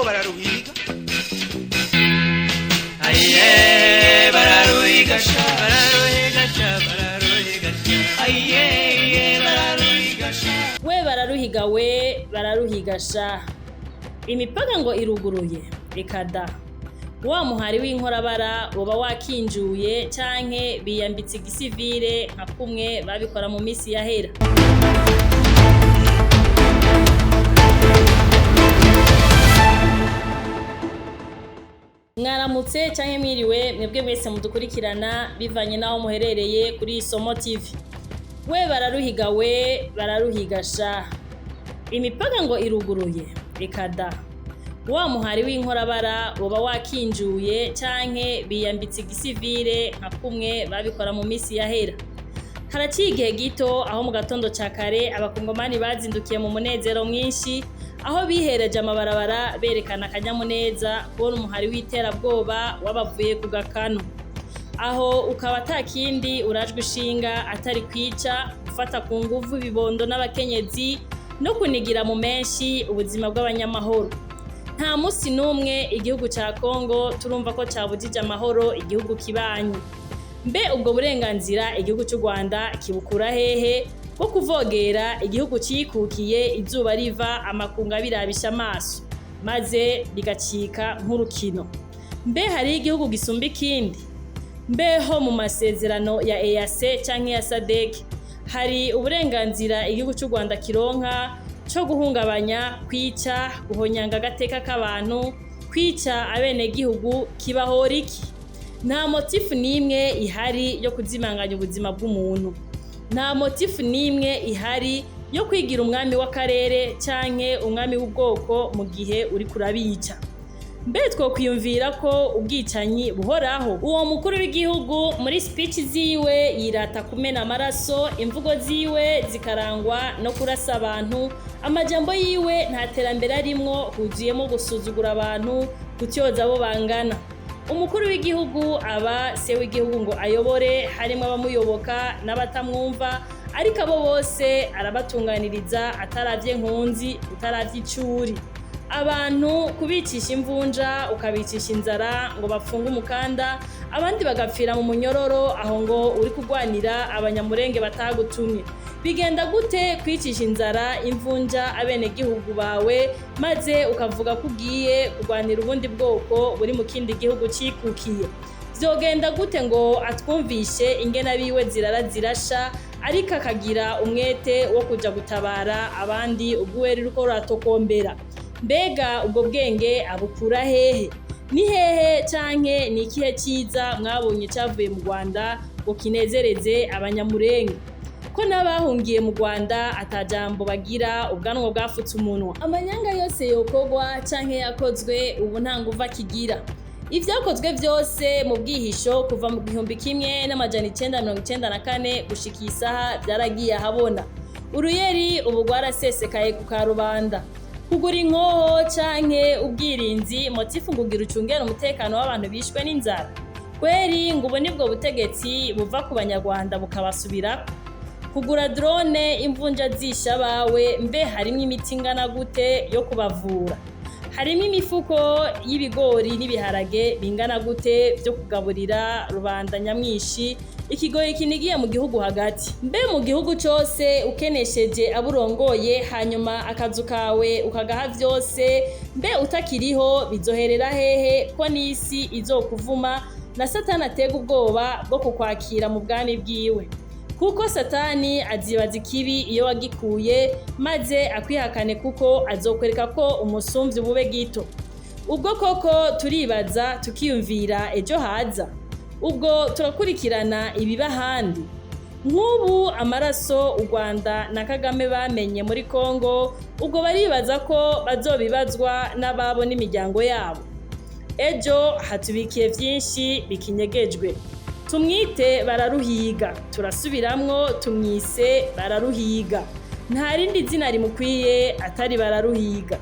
Bararuhiga. Aye, bararuhiga sha, bararuhiga sha, bararuhiga sha. Aye, bararuhiga sha. We bararuhiga, we bararuhiga sha. Imipaka ngo iruguruye, reka da. Wa muhari w'inkorabara woba wakinjuye canke biyambitse igisivire nka kumwe babikora mu misi yahera. Mwaramutse canke mwiriwe mwebwe mwese mudukurikirana bivanye n'aho muherereye kuri Isomo TV. We bararuhiga, we bararuhiga sha. Imipaka ngo iruguruye, reka da. Wa muhari w'inkorabara woba wakinjuye canke biyambitse igisivire nka kumwe babikora mu misi yahera. Haraciye igihe gito aho mu gatondo ca kare abakongomani bazindukiye mu munezero mwinshi, aho bihereje amabarabara berekana akanyamuneza kubona umuhari w'iterabwoba wabavuye ku gakanu. Aho ukaba ata kindi urajwe ishinga atari kwica, gufata ku nguvu ibibondo n'abakenyezi no kunigira mu menshi ubuzima bw'abanyamahoro. Nta musi n'umwe igihugu ca Kongo turumva ko cabujije amahoro igihugu kibanyi. Mbe ubwo burenganzira igihugu c'u Rwanda kibukura hehe bwo kuvogera igihugu cikukiye izuba riva, amakungu abirabisha amaso, maze bigacika nk'urukino? Mbe hariho igihugu gisumba ikindi? Mbeho mu masezerano ya EAC canke ya SADC hari uburenganzira igihugu c'u Rwanda kironka co guhungabanya, kwica, guhonyanga agateka k'abantu, kwica abenegihugu kibahora iki? Nta motifu n'imwe ihari yo kuzimanganya ubuzima bw'umuntu. Nta motifu n'imwe ihari yo kwigira umwami w'akarere canke umwami w'ubwoko mu gihe uriko urabica. Mbe twokwiyumvira ko ubwicanyi buhoraho? Uwo mukuru w'igihugu muri speech ziwe yirata kumena amaraso, imvugo ziwe zikarangwa no kurasa abantu, amajambo yiwe nta terambere arimwo, huzuyemo gusuzugura abantu, gutyoza abo bangana. Umukuru w'igihugu aba se w'igihugu ngo ayobore, harimwo abamuyoboka n'abatamwumva, ariko abo bose arabatunganiriza ataravye nkunzi, utaravye icuri. Abantu kubicisha imvunja, ukabicisha inzara ngo bapfunge umukanda, abandi bagapfira mu munyororo, aho ngo uri kugwanira abanyamurenge batagutumye. Bigenda gute kwicisha inzara, imvunja abenegihugu bawe, maze ukavuga ko ugiye kurwanira ubundi bwoko buri mu kindi gihugu cikukiye? Vyogenda gute ngo atwumvishe ingene abiwe zirara zirasha, ariko akagira umwete wo kuja gutabara abandi ubwo ruriko ruratokombera? Mbega ubwo bwenge abukura hehe? Ni hehe canke ni ikihe ciza mwabonye cavuye mu Rwanda ngo kinezereze abanyamurenge? Ko n'abahungiye mu Rwanda atajambo bagira, ubwanwa bwafutse umunwa. Amanyanga yose yokorwa canke yakozwe ubu nta nguvu akigira. Ivyakozwe vyose mu bwihisho kuva mu 1994 gushika iyi saha vyaragiye ahabona. Uruyeri ubu rwarasesekaye ku karubanda. Kugura inkoho canke ubwirinzi motifu ngo ugira ucungere umutekano w'abantu bishwe n'inzara. Kweri ngo ubu nibwo butegetsi buva ku banyarwanda bukabasubirako. Kugura drone imvunja zisha abawe, mbe harimwo imiti ingana gute yo kubavura? Harimwo imifuko y'ibigori n'ibiharage bingana gute vyo kugaburira rubanda nyamwinshi ikigoyi kinigiye mu gihugu hagati? Mbe mu gihugu cose ukenesheje aburongoye, hanyuma akazu kawe ukagaha vyose, mbe utakiriho bizoherera hehe ko n'isi izokuvuma na Satani atega ubwoba bwo kukwakira mu bwami bwiwe? Kuko Satani azibaza ikibi iyo wagikuye, maze akwihakane, kuko azokwereka ko umusumvyi bube gito. Ubwo koko turibaza tukiyumvira ejo haza? Ubwo turakurikirana ibiba ahandi? Nk'ubu amaraso u Rwanda na Kagame bamenye muri Kongo, ubwo baribaza ko bazobibazwa n'ababo n'imiryango yabo? Ejo hatubikiye vyinshi bikinyegejwe. Tumwite bararuhiga, turasubiramwo, tumwise bararuhiga. Nta rindi zina rimukwiye atari bararuhiga.